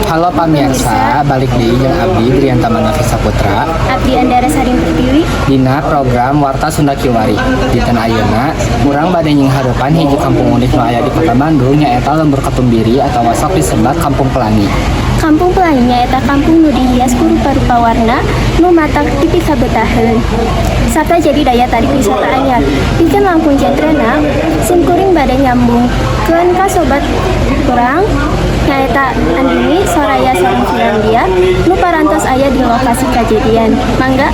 Halo pamirsa, balik deui jeung abdi Drian Tamanafi Saputra. Abdi Andara Saring Pertiwi. Dina program Warta Sunda Kiwari. Dinten ayeuna, urang bade nyinghareupan hiji kampung unik nu aya di Kota Bandung, nyaeta Lembur Katumbiri atau sok disebat Kampung Pelangi. Kampung Pelangi nyaeta kampung nu dihias ku rupa-rupa warna nu matak dipikabetaheun sarta jadi daya tarik wisata anyar. Pikeun langkung jentrena, sim kuring bade nyambungkeun ka sobat urang, nyaeta Andini Soraya sareng Firandia, nu parantos aya di lokasi kajadian. Mangga.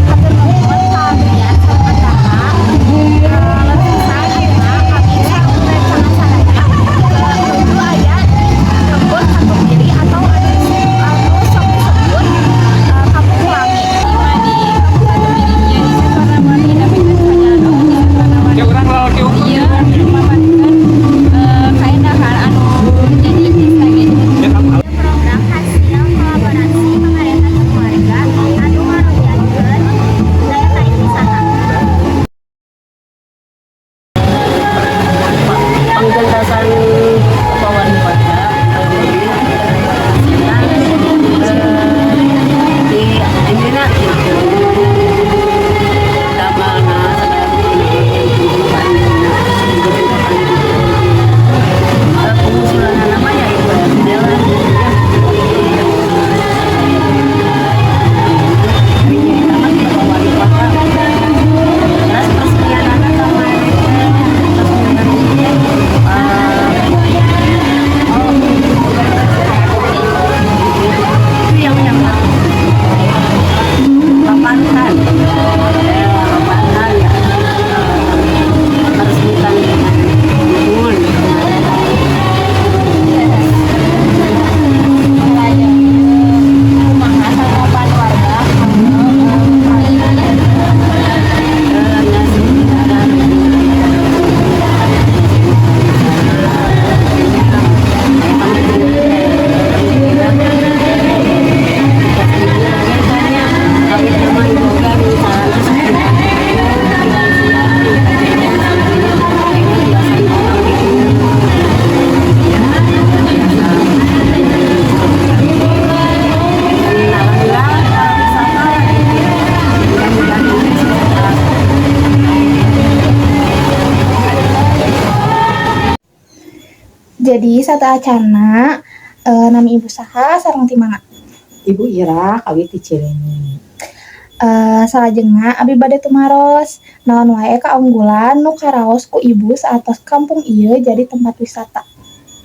Hatur nuhun ka Adrian sareng Andara. Leres ayeuna kami sareng rerencangan sadaya nuju aya di Lembur Katumbiri atau anu sok disebut Kampung Pelangi. Di Kampung Katumbiri ieu dicat warna-warni, tapi teu sajalan oge dicat warna-warni. Ieu mamarikeun kaendahan anu jadi lagi. Program hasil kolaborasi pemerintah jeung warga anu ngaronjatkeun daya tarik wisata. Panggantasan Bapak Wali Kota di ini gitu damana segala pengusulan namanya itu jalan ya. Bapak Wali Kota terus peresmian anak kemarin peresmian oh, itu yang papantan papantan ya, meresmikan Bul. Lajeng kumaha tanggapan warga kali ini? Ya, sekitar alhamdulillah wisata mudah-mudahan ini sejahtera. Jadi sateuacanna, nami ibu saha sareng ti mana? Ibu Ira kawit ti Cileunyi. Salajengna abi bade tumaros, naon wae kaunggulan nu karaos ku ibu saatos kampung ieu jadi tempat wisata?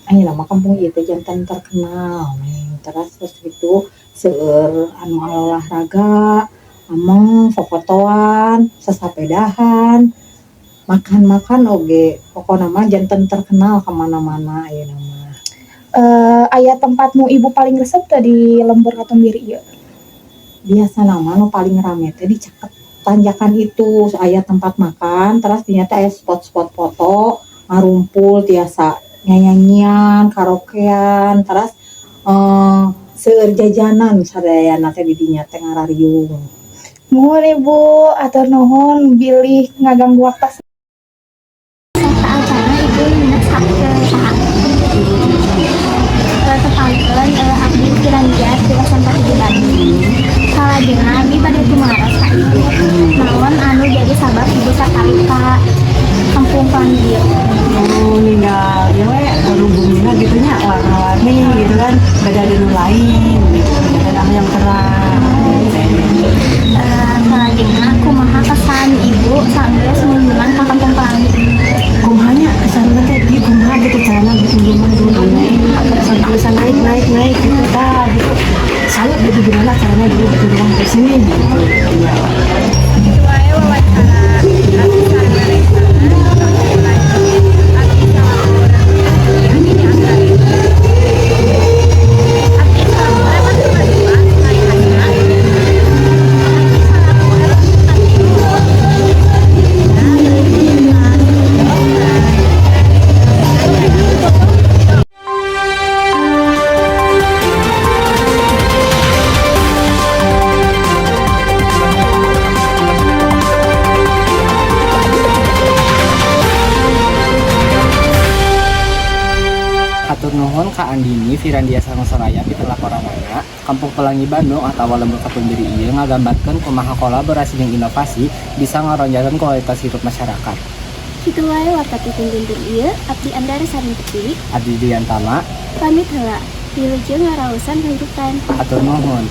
Ayeuna mah kampung ieu teh janten terkenal, Neng. Terus terus gitu seueur anu olahraga, ameng, fofotoan, sasapedahan, makan-makan oge. Pokona mah janten terkenal ka mana-mana ayeuna mah. Aya tempat nu ibu paling resep teu di Lembur Katumbiri ieu? Biasana mah nu paling rame teh di caket tanjakan itu, aya tempat makan, terus dinya teh aya spot-spot foto, ngarumpul tiasa nyanyian, karaokean, terus seueur jajanan sadayana teh di dinya teh ngarariung. Muhun Ibu, hatur nuhun bilih ngaganggu waktos. Sateuacanna ibu nginep saha? Tepangkeun, abdi Firandia ti SMK 7 Bandung. Salajengna abdi bade tumaros ka ibu. Naon anu jadi sabab ibu sakali ka Kampung Pelangi ieu? Oh, ninggal ya we bumina gitu nya, warna-warni gitu kan, beda dari nu lain gitu, beda dari yang terang. Salajengna kumaha kesan ibu sanggeus ngunjungan ka Kampung Pelangi? Kumaha nya kesanna teh, ieu kumaha gitu carana berkunjungan dulu bisa naik naik naik gitu tah gitu. Salut gitu, gimana caranya dulu berkunjungan ke sini gitu ya. Kitu wae wawancara abdi sareng rerencangan Kampung Pelangi. Abdi salaku Andini Anggraeni. Abdi salaku reman 2 Raihana. Abdi salaku reman 3. Andini, Firandia sareng Soraya pikeun laporanana. Kampung Pelangi Bandung atau Lembur Katumbiri ieu ngagambarkeun kumaha kolaborasi jeung inovasi bisa ngaronjatkeun kualitas hidup masyarakat. Kitu wae warta pikeun dinten ieu, abdi Andara sareng Pertiwi, Abdi Diantama, pamit heula. Wilujeng ngaraosan kahirupan. Hatur nuhun.